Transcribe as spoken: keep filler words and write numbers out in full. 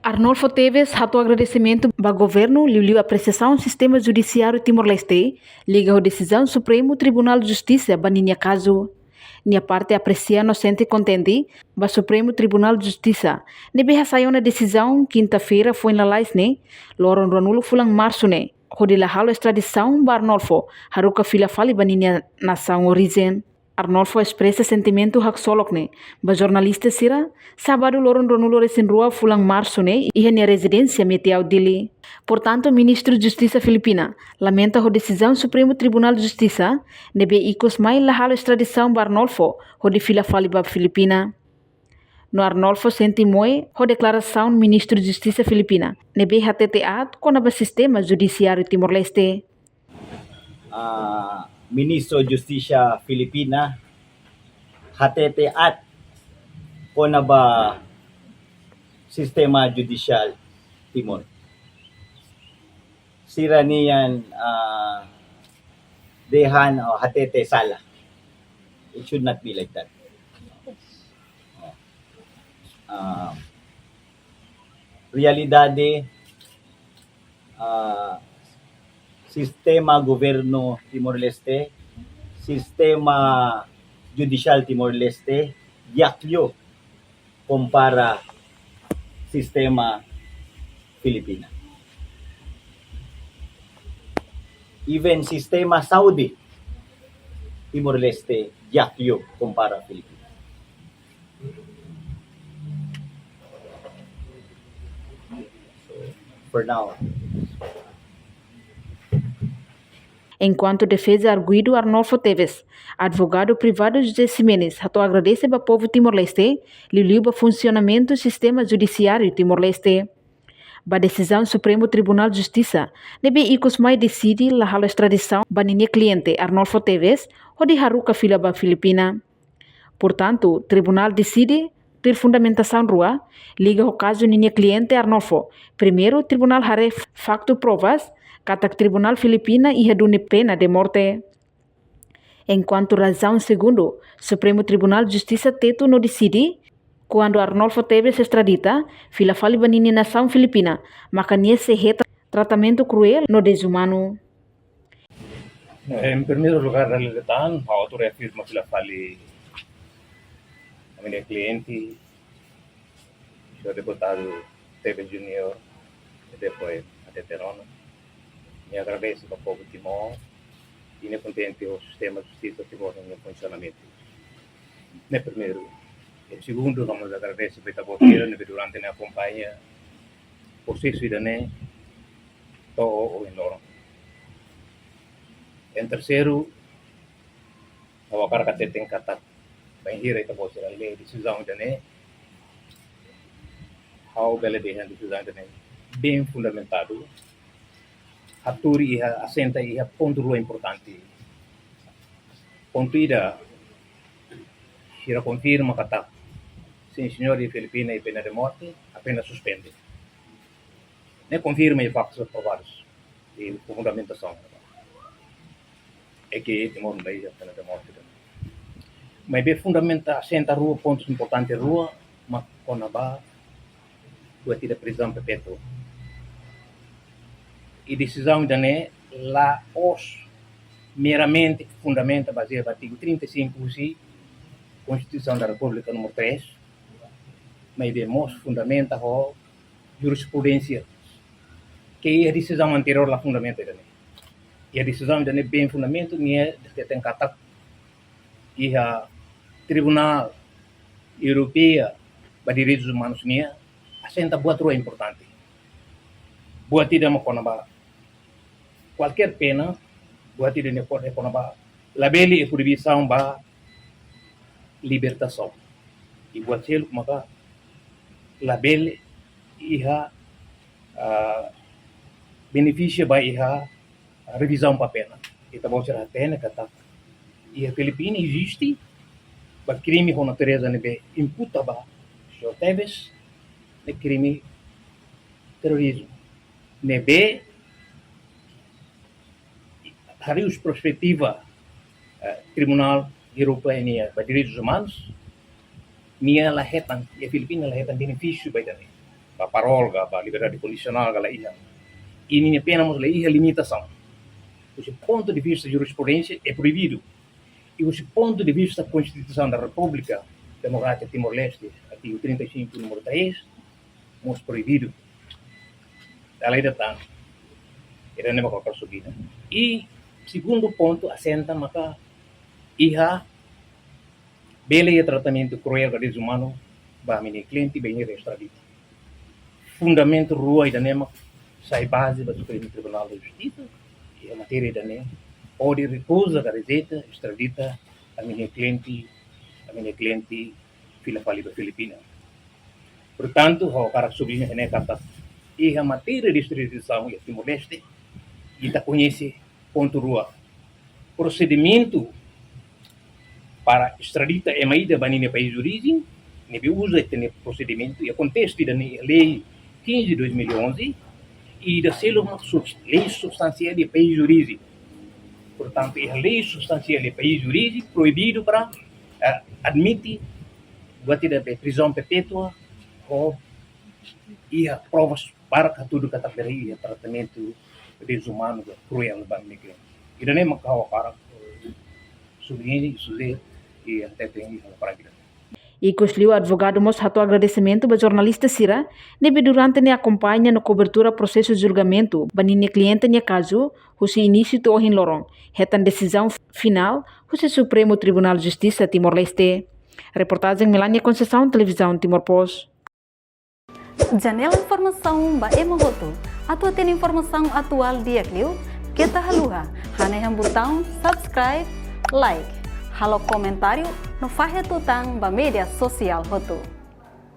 Arnolfo Teves hato'o agradesimentu ba governu liuliu apresiasaun sistema judisiáriu Timor-Leste liga ho desizaun Supremu Tribunál Justisa ba ninia kazu. Nia parte apresia no sente kontente ba Supremu Tribunál Justisa ne'ebé hasai ona desizaun kinta-feira foin lalais ne'e, loron ruanulu fulan Marsu ne'e, hodi la halo estradisaun ba Arnolfo, haruka fila fali ba ninia nasaun orijen. Arnolfo espresa sentimentu haksolok ne'e ba jornalista sira, sábadu loron ruanulu resin rua fulan Marsu ne'e iha nia rezidénsia Metiau, Dili. Portantu, Ministru Justisa Filipina lamenta ho desizaun Supremu Tribunál Justisa ne'ebé ikus mai la halo estradisaun ba Arnolfo hodi fila fali ba Filipina. No Arnolfo sente moe ho deklarasaun Ministru Justisa Filipina ne'ebé hatete aat kona-ba sistema judisiáriu Timor-Leste. Ah, Ministru Justisa Filipina hatete aat kona-ba sistema judisiál Timor. Sira-nian, ah, dehan ou hatete sala. It should not be like that. Ah, realidade, ah, sistema governu Timor-Leste, sistema judisiál Timor-Leste, di'ak liu kompara sistema Filipina. Even sistema saúde Timor-Leste di'ak liu kompara Filipina. For now. Enkuantu defeza arguidu Arnolfo Teves, advogadu privadu José Ximenes hato'o agradese ba povu Timor-Leste, liuliu ba funsionamentu sistema judisiáriu Timor-Leste. Ba desizaun Supremu Tribunál Justisa ne'ebé ikus mai deside la halo estradisaun ba ninia kliente Arnolfo Teves hodi haruka fila ba Filipina. Portantu, tribunál deside tuir fundamentasaun rua liga ho kazu ninia kliente Arnolfo. Primeiru, tribunál haree faktu provas katak tribunál Filipina iha duni pena de morte. Enkuantu razaun segundu, Supremu Tribunál Justisa tetu no deside, kuandu Arnolfo Teves estradita, fila fali ba ninia nasaun Filipina, maka nia sei hetan tratamentu kruel no dezumanu. Em primeiro lugar, dala ida tan, ha'u atu reafirma fila fali ami-nia kliente, señór deputadu Teves Junior, e depois A T T Rono. Nia agradese ba povu Timor, i nia kontente ho sistema justisa Timor ninia funsionamentu. Ne'e primeiru. E segundu, ha'u mós agradese ba ita-boot sira ne'ebé durante ne'e akompaña prosesu ida-ne'e to'o ohin loron. Em terseiru, ha'u hakarak hateten katak bainhira ita-boot sira lee desizaun ida-ne'e, ha'u bele dehan desizaun ida-ne'e bem fundamentadu, hatuur iha, asenta iha pontu rua importante. Pontu ida, sira konfirma katak, sim, señór, iha Filipina iha pena de morte, apena suspende. Ne'e konfirma iha faktus provadus, iha fundamentasaun. É que Timor não iha pena de morte. Maibé fundamenta, asenta rua pontus importante rua, mak kona-ba buat ida prizaun perpétua. I desizaun ida-ne'e la'ós meramente fundamenta bazeia ba artigu trinta e cinco husi Constituição da República número três, maibé mós fundamenta ho jurisprudénsia, ke iha desizaun anteriór la fundamenta ida-ne'e. Iha desizaun ida-ne'e bem fundamenta, nia hateten katak iha Tribunál Europeia ba Direitus Umanus nian asenta buat rua importante. Buat ida mak kona-ba kualkér pena, buat ida ne'e kona-, kona-ba labele iha proibisaun ba libertasaun. I buat seluk maka labele iha, ah, benefísiu ba iha revizaun ba pena. Ita-boot sira hatene katak iha Filipina eziste ba krime ho natureza ne'ebé imputa ba señór Teves, ne'e krime terrorizmu. Ne'ebé harii husi perspetiva, eh, Tribunál Europeia nian ba Direitus Umanus, nia la hetan, iha Filipina la hetan benefísiu ba ida-ne'e. ba parol ka ba liberdade kondisionál ka la iha. I ninia pena mós la iha limitasaun. Husi pontu de vista jurisprudénsia é proibidu. I husi pontu de vista Konstituisaun da Repúblika Demokrátika Timor-Leste, artigu trinta e cinco, númeru três, mós proibidu. Dala ida tan, ida-ne'e mak ha'u hakarak sublinha. I segundu pontu, asenta maka iha bele iha tratamentu kruél ka dezumanu ba ami-nia kliente bainhira estradita. Fundamentu rua ida-ne'e mak sai baze ba Supremu Tribunál da Justisa, iha matéria ida-ne'e, hodi rekuza ka rejeita estradita ami-nia kliente, ami-nia kliente fila fali ba Filipina. Portantu, ha'u hakarak sublinha ne'e katak iha matéria de estradisaun iha Timor-Leste, ita koñese pontu rua. Prosedimentu para estradita ema ida ba ninia país de orijen, ne'ebé uza ita-nia prosedimentu, i akontese ida-ne'e iha lei quinze dois mil e onze, i ida seluk mak subs-, lei substansiál iha país de orijen. Portantu, iha lei substansiál iha país de orijen, proibidu para, eh, admite buat ida be prizaun perpétua, ou iha provas para hatudu katak bele iha tratamentu dezumanu ka kruél ba ami-nia kliente. Ida-ne'e mak ha'u hakarak, eh, sublinha, sujere, i hateten iha prátika. Ikusliu advogadu mós hato'o agradesimentu ba jornalista sira, ne'ebé durante nia akompaña no kobertura prosesu julgamentu ba ninia kliente nia kazu, husi inísiu to'o ohin loron, hetan desizaun finál husi Supremu Tribunál Justisa Timor-Leste. Reportajen Melania Conceição, Televizaun Timor Post. Janela informasaun ba ema hotu. Atu hatene informasaun atuál di'ak liu, keta haluha hanehan butaun subscribe, like, halo komentáriu no fahe tutan ba média sosiál hotu.